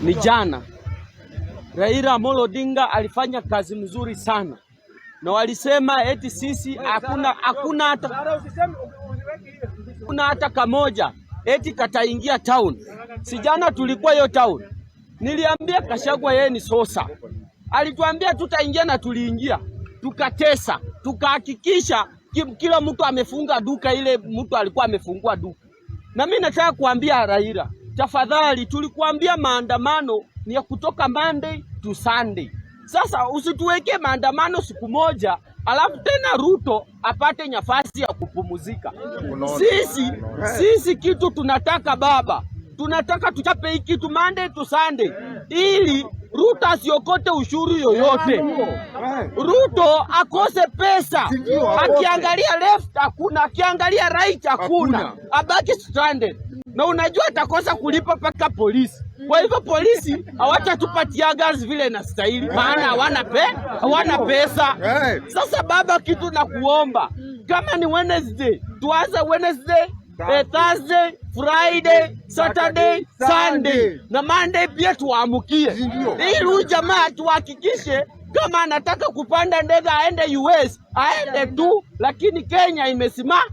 Ni jana Raila Amolo Odinga alifanya kazi mzuri sana, na walisema eti sisi hakuna hata kamoja eti kataingia town. Si jana tulikuwa hiyo town, niliambia Gachagua yeye ni sosa, alituambia tutaingia na tuliingia, tukatesa, tukahakikisha kila mtu amefunga duka, ile mtu alikuwa amefungua duka. Na mimi nataka kuambia Raila, tafadhali, tulikuambia maandamano ni ya kutoka Monday to Sunday. Sasa usituweke maandamano siku moja alafu tena Ruto apate nafasi ya kupumuzika. Sisi kitu tunataka baba, tunataka tuchape hii kitu Monday to Sunday ili Ruto asiokote ushuru yoyote. Ruto akose pesa, akiangalia left hakuna, akiangalia right hakuna, abaki stranded. Na unajua atakosa kulipa mpaka polisi. Kwa hivyo polisi hawatatupatia gas vile inastahili, maana hawana pesa. Sasa baba, kitu na kuomba, kama ni Wednesday tuanze Wednesday, Thursday, Friday, Saturday, Sunday na Monday pia tuamukie, ili huyu jamaa tuhakikishe kama anataka kupanda ndege aende US aende tu, lakini Kenya imesimama.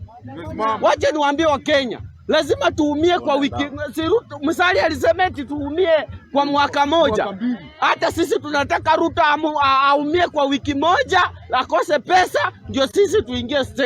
Wacha niwaambie wa Kenya, lazima tuumie kwa wiki. Si Ruto, Musalia alisema eti tuumie kwa mwaka moja. Hata sisi tunataka Ruto aumie kwa wiki moja, akose pesa, ndio sisi tuingie state.